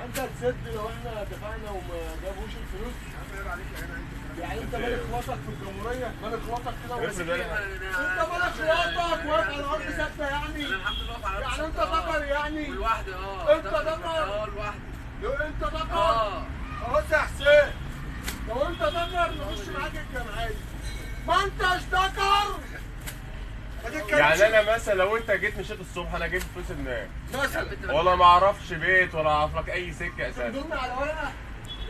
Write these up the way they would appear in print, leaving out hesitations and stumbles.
انت هتسد لو احنا دفعنا وما جابوش الفلوس؟ يعني انت مالك وطك في الجمهورية؟ مالك وطك كده انت مالك وطك واقف على الارض ثابتة يعني؟ يعني انت ذكر يعني؟ لوحدي. اه انت ذكر؟ اه لوحدي. انت ذكر؟ خلاص يا حسين، لو انت ذكر نخش معاك الجمعية. ما انتش ذكر. يعني انا مثلا لو انت جيت مشيت الصبح انا جبت فلوس منين؟ مثلا ولا ما اعرفش بيت ولا اعرف لك اي سكة اساسا. تضم على ورقة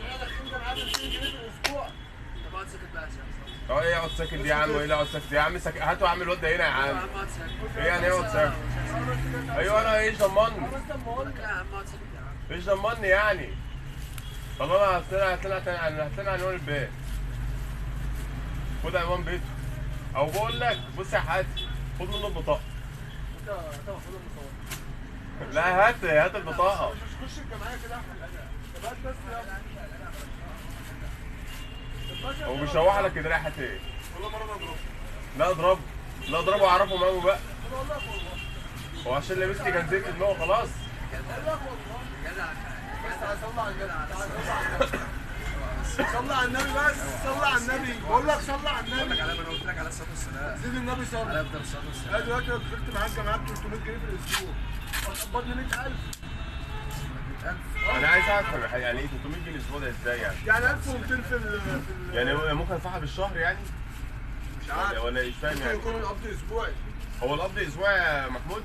يعني داخلين جمعية ب 200 جنيه في الاسبوع. طب اقعد ساكت بقى يا سيدي. اه ايه اقعد ساكت دي يا عم؟ وايه اقعد ساكت يا عم؟ هاتوا يا عم الواد ده هنا يا عم. ايه يعني ايه اقعد ساكت؟ ايوه انا ايش ضمني؟ ايش ضمني يعني؟ طب انا هات لنا عنوان البيت. خد عنوان بيته. او بقول لك بص يا حاتم، خد منه البطاقة. انت خد البطاقة. لا هات البطاقة. مش هتخش الجمعية كده احنا. طب هات بس يا ابني. هو بيشوح لك كده ريحه ايه؟ والله مرة اضربه. لا اضربه، لا اضربه واعرفه مامه بقى. انا اقول لك والله. هو عشان لابس لي جنزير في دماغه خلاص. اقول لك والله. جدع. بس صلى على النبي، صلى على النبي بس، صلى على النبي، بقول لك صلى على النبي. بقول لك على ما انا قلت لك على الصلاة والسلام. زيد النبي صلى. على افضل الصلاة والسلام. انا دلوقتي لو دخلت معاك جماعة 300 جنيه في الاسبوع هتقبضني 100000. 100000؟ انا عايز اعرف يعني ايه 300 جنيه الاسبوع ده ازاي يعني؟ يعني 1200 في ال يعني ممكن ادفعها بالشهر يعني؟ مش عارف ولا مش فاهم يعني. ممكن يكون القبض اسبوعي. هو القبض اسبوعي يا محمود؟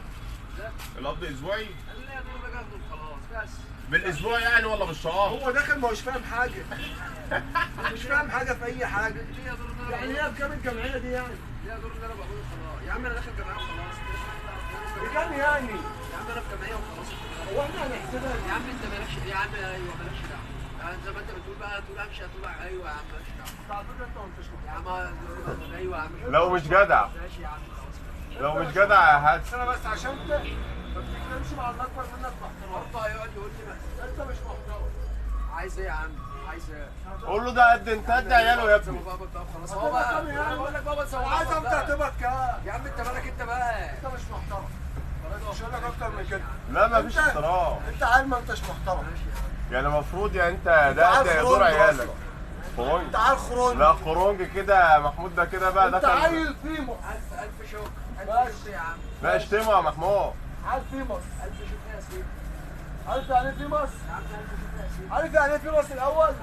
لا القبض اسبوعي؟ لا يا دوب باخده وخلاص بس. بالاسبوع يعني ولا بالشهر؟ هو داخل ما هوش فاهم حاجة. مش فاهم حاجة في اي حاجة. يعني هي بكام الجمعية دي يعني؟ ليه دور اللي انا بقوله خلاص يا عم، انا داخل جمعية وخلاص. بكام يعني؟ يا عم انا في جمعية وخلاص. هو احنا هنحسبها يا عم؟ انت مالكش يا عم. ايوه مالكش دعوه يعني، زي ما انت بتقول بقى تقول امشي هتقول ايوه يا عم مالكش دعوه. على فكرة انت ما انتش يا عم. ايوه يا عم لو مش جدع ماشي يا عم خلاص. لو مش جدع يا هات. انا بس عشان انت ما بتتكلمش مع اللي اكبر منك باحترام. برضه هيقعد يقول لي بس انت مش محترم. عايز ايه يا عم؟ عايز ايه؟ قول له ده قد انت قد عياله يا ابني. خلاص هو بقى انا بقول لك بابا تسوي. عايز انت هتقبض كام؟ يا عم انت مالك انت بقى؟ انت مش محترم. مش هقول لك اكتر من كده. لا مفيش احترام. انت عيل ما انتش محترم. يعني المفروض يعني انت ده قد دور عيالك. خرونج. انت عيل خرونج. لا خرونج كده يا محمود، ده كده بقى انت عيل فيموس. الف الف شكر. الف شكر يا عم. لا اشتمه يا محمود. عيل فيموس. الف شكر يا سيدي. عارف يعني ايه فيموس؟ يا عم الف شكر يا سيدي. عارف يعني ايه فيموس الاول؟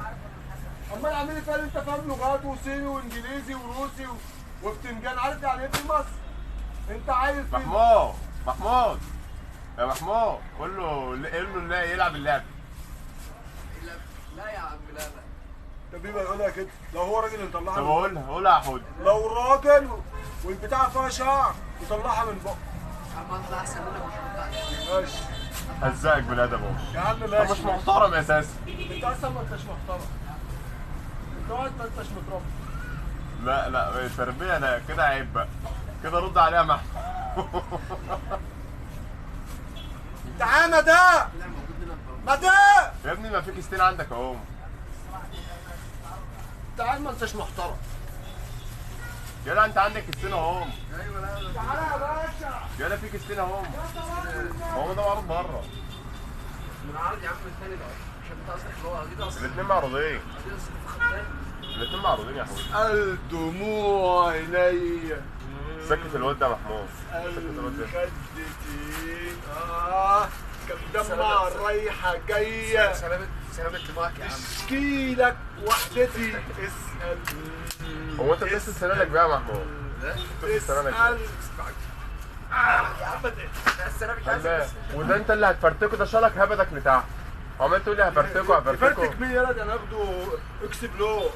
امال عامل لي فيها انت فاهم لغات وصيني وانجليزي وروسي وبتنجان. عارف يعني ايه فيموس؟ انت عيل فيموس. محمود محمود يا محمود قول له قول له لا يلعب اللعب. لا يا عم لا لا. طب يبقى يقولها كده لو هو راجل يطلعها. طب قولها قولها يا حود. لو راجل والبتاعه فيها شعر يطلعها من بقه. يا عم اطلع احسن منك مش هطلع. ماشي. هزقك بالادب اهو. يا عم ماشي. انت مش محترم اساسا. انت اصلا ما انتش محترم. انت واحد ما انتش متربي. لا لا التربية لا كده عيب بقى. كده رد عليها محمود. تعالى ده. ما ده يا ابني ما في كيستين عندك اهو. تعال ما انتش محترم. يلا انت عندك كيستين اهو. ايوه لا تعالى يا باشا. يلا في كيستين اهو. هو ده معروض بره. من عرض يا عم الثاني ده مش انت قصدك اللي هو اديداس. الاثنين معروضين. اديداس الاثنين معروضين يا حبيبي. الدموع عينيا. سكت الواد ده يا محمود. سكت الواد ده. خدتي اه كم دمعة رايحة جاية. سلامة سلامة دماغك يا عم. اشكي لك وحدتي اسأل. هو انت بتغسل سنانك بقى يا محمود؟ بتغسل سنانك اسأل. يا عم السنة مش عايز. وده انت اللي هتفرتكه، ده شالك هبدك لتحت. عمال تقول لي هفرتكه هفرتكه. فرتك مين يالا؟ ده انا هاخده اكسبلور.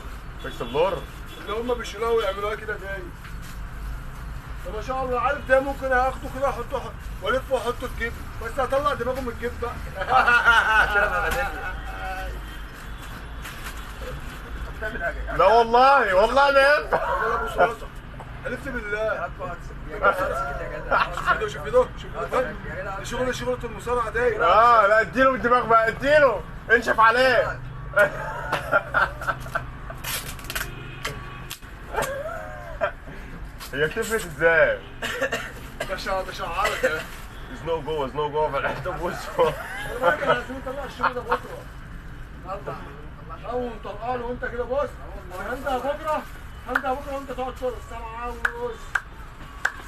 اكسبلور؟ اللي هم بيشيلوها ويعملوها كده تاني. طب ما شاء الله عارف ده ممكن هاخده كده احطه والفه واحطه في جيبي، بس هطلع دماغه من الجيب بقى. عشان ابقى غني. بتعمل حاجة؟ لا والله والله ما ينفع. والله ابو سلطة حلفت بالله. يا جدع شوف ده شوف ده شغل شغله المصارعة دي. اه لا اديله بالدماغ بقى، اديله انشف عليه. هي بتفرق ازاي؟ ده شعرك ده. زنقه جوه، زنقه جوه فالحته في وشه. احنا لازم نطلع الشغل ده بكره. اول طلقان وانت كده بص، انا هنده بكره، هنده بكره وانت تقعد تقول 7:30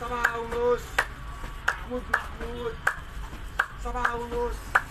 7:30 محمود محمود 7:30.